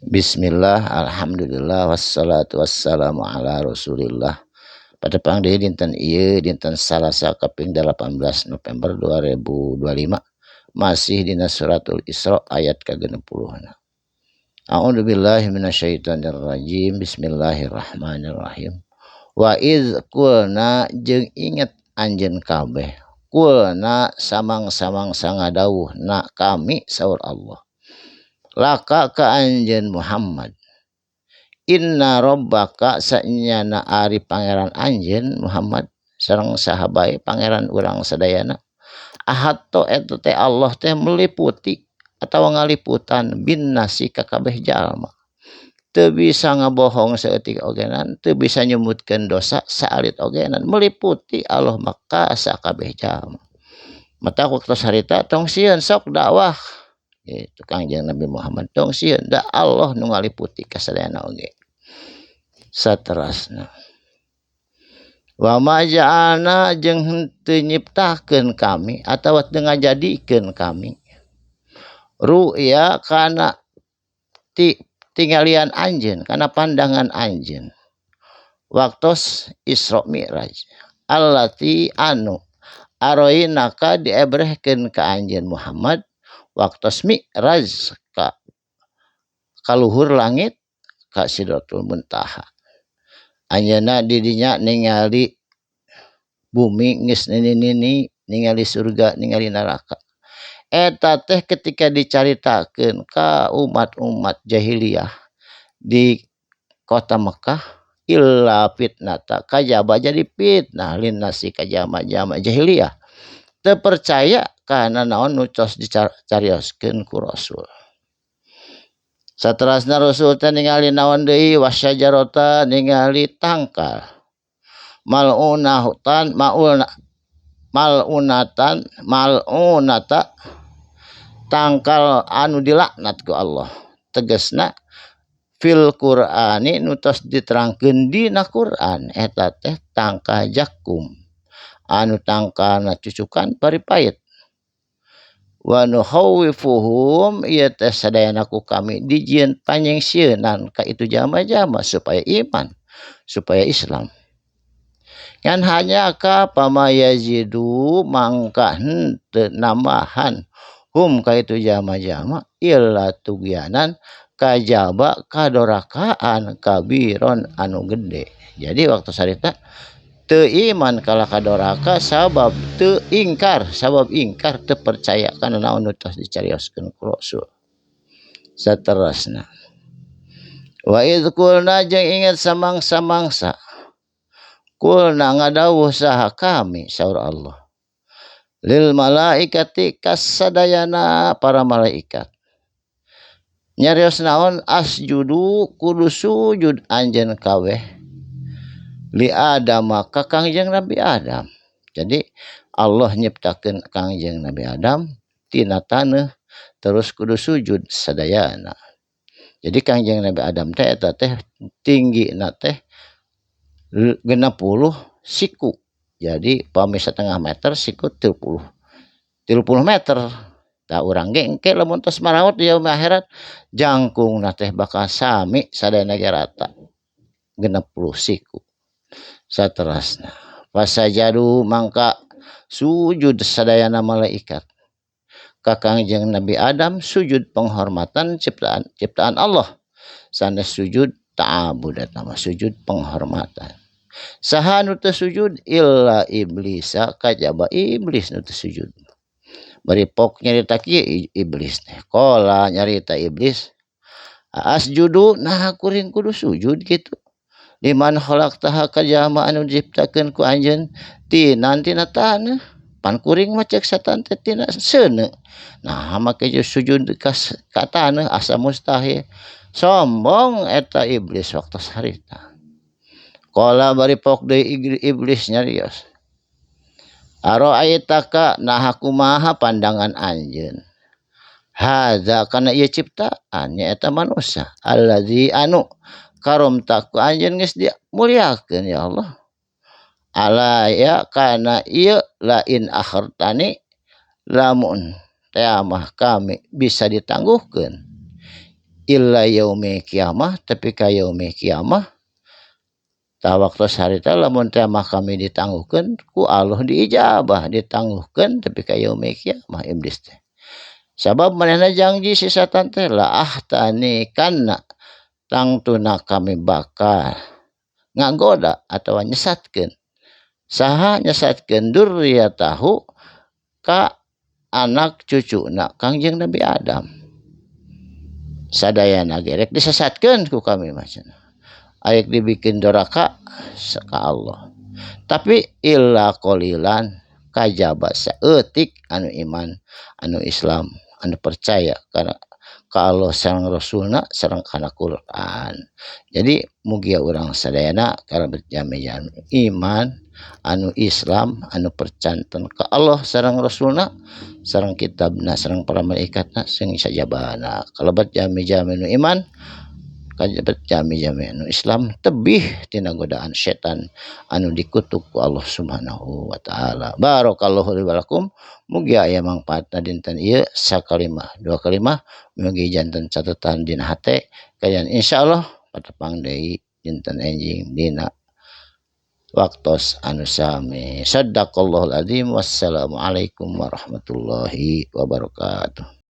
Bismillah, alhamdulillah, wassalatu wassalamu ala rasulillah. Patepang deui dinten ieu, dinten Salasa kaping 18 November 2025, masih dina suratul Isra ayat ka-60. A'udzu billahi minasyaitonir rajim. Bismillahirrahmanirrahim. Wa iz qulna, jeung inget anjeun kabeh, qulna samang-samang sangadawuh na kami, saur Allah, laka ka anjeun Muhammad, inna rabbaka sanyana ari pangeran anjeun Muhammad sareng sahabat, pangeran urang sadayana, ahatho eta teh Allah teh meliputi atau ngaliputan, binnasi ka kabeh jalma, teu bisa ngabohong saeutik ogenan, teu bisa nyebutkeun dosa saalit ogenan, meliputi Allah maka sakabeh jalma. Mata waktu harita tong sieun, sok dakwah itu Kangjeng Nabi Muhammad, tong sieun, da Allah nu ngaliputi kasadayana oge. Saterasna, wa ma ja'alna, jeung henteu nyiptakeun kami atawa teu ngajadikeun kami, ru'ya kana tinggalian anjeun, kana pandangan anjeun waktos Isra Mi'raj, allati anu aroinaka diebrehkeun ka anjeun Muhammad waktos Mi'raj ka kaluhur langit, ka Sidratul Muntaha. Anjeunna di dinya ningali bumi geus nini-nini, ningali surga, ningali neraka. Eta teh ketika dicaritakeun ka umat-umat jahiliyah di kota Mekah, illa fitnata kajaba jadi fitnah, linnasi ka jalma-jalma jahiliyah teu percaya kana naon nu tos dicarioskeun ku Rasul. Saterasna Rasul teh ningali naon deui? Wasyajarota, ningali tangkal mal'unahutan maulna mal'unatan mal'unata, tangkal anu dilaknat ku Allah, tegesna fil Qur'ani, nu tos diterangkeun dina Quran, eta teh tangkal zaqqum anu tangkalna cucukan bari pait. Wa nukhawwifuhum, ieu teh sadayana ku kami dijieun panyingsieunan ka itu jalma-jalma supaya iman, supaya Islam. Ngan hanya ka fama yazidu, mangka henteu nambahan, hum ka itu jalma-jalma, illa tughyanan kajaba kadorakaan, kabiron anu gede. Jadi waktu sarita teu iman kalah kadoraka sabab teu ingkar, sabab ingkar, teu percaya kana naon nu tos dicarioskeun ku Rasul. Saterasna, wa idz qulna, jeung inget samangsa-mangsa, qulna ngadawuh saha kami, saur Allah, lil malaikati kasadayana para malaikat, nyarios naon? Asjudu, kudu sujud anjeun kabeh, li Adam ka Kangjeng Nabi Adam. Jadi Allah nyiptakeun Kangjeng Nabi Adam tina taneuh, terus kudu sujud sadayana. Jadi Kangjeng Nabi Adam teh eta teh tinggina teh 60 siku. Jadi pami setengah meter siku 30 30 meter. Tah, urang ge engke lamun tos maraot di yaum akhirat, jangkungna teh bakal sami sadayana ge rata 60 siku. Saterasna, fasajadu, mangka sujud sadayana malaikat ka Kangjeng Nabi Adam, sujud penghormatan ciptaan ciptaan Allah, sanes sujud ta'abud, eta mah sujud penghormatan. Saha nu teu sujud? Illa iblisa, kajaba iblis nu teu sujud. Bari pok nyarita kieu iblis teh, qala nyarita iblis, asjudu, nah kuring kudu sujud kitu, liman khalaqtaha ka jalma anu diciptakeun ku anjeun tinan tina taneuh, pan kuring mah, cek setan teh, tina seuneu, nah make sujud ka taneuh asa mustahil. Sombong eta iblis waktu harita. Qala, bari pok deui iblis nyarios, aroaitaka, nah kumaha pandangan anjeun, hadza kana ieu ciptaan, nyaeta manusia, allazi anu karomta ku anjeun geus dimuliakeun ya Allah, alaya kana ieu, la in akhartani, lamun teh mah kami bisa ditangguhkeun. Illa yaumi kiamah, tapi ka yaumi kiamah. Tah, waktu harita lamun teh mah kami ditangguhkeun ku Allah, diijabah ditangguhkeun tapi ka yaumi kiamah iblis teh. Sabab manehna janji si setan teh, la ahtanikanna, tangtuna kami bakal ngagoda atau nyesatkeun saha, nyesatkeun dzurriyatahu, ka anak cucuna Kangjeng Nabi Adam sadayana ge rek disesatkeun ku kami mah cenah, arek dibikin doraka ka Allah, tapi illa qalilan, kajaba saeutik anu iman, anu Islam, anu percaya karena ka Allah sareng Rasulna sareng kana Quran. Jadi mugia urang sadayana kalebet jami-jami iman, anu Islam, anu percanten ka Allah sareng Rasulna sareng kitabna sareng para malaikatna sareng sajabana, kalebet jami-jami nu iman, kalebet jami-jami anu Islam, tebih tina godaan setan anu dikutuk ku Allah Subhanahu wa taala. Barakallahu li walakum, mugi aya mangpaatna dinten ieu, sakalimah dua kalimah mugi janten catatan dina hate kayan. Insyaallah patepang deui dinten enjing dina waktos anu sami. Sadaqallahul azim, wassalamualaikum warahmatullahi wabarakatuh.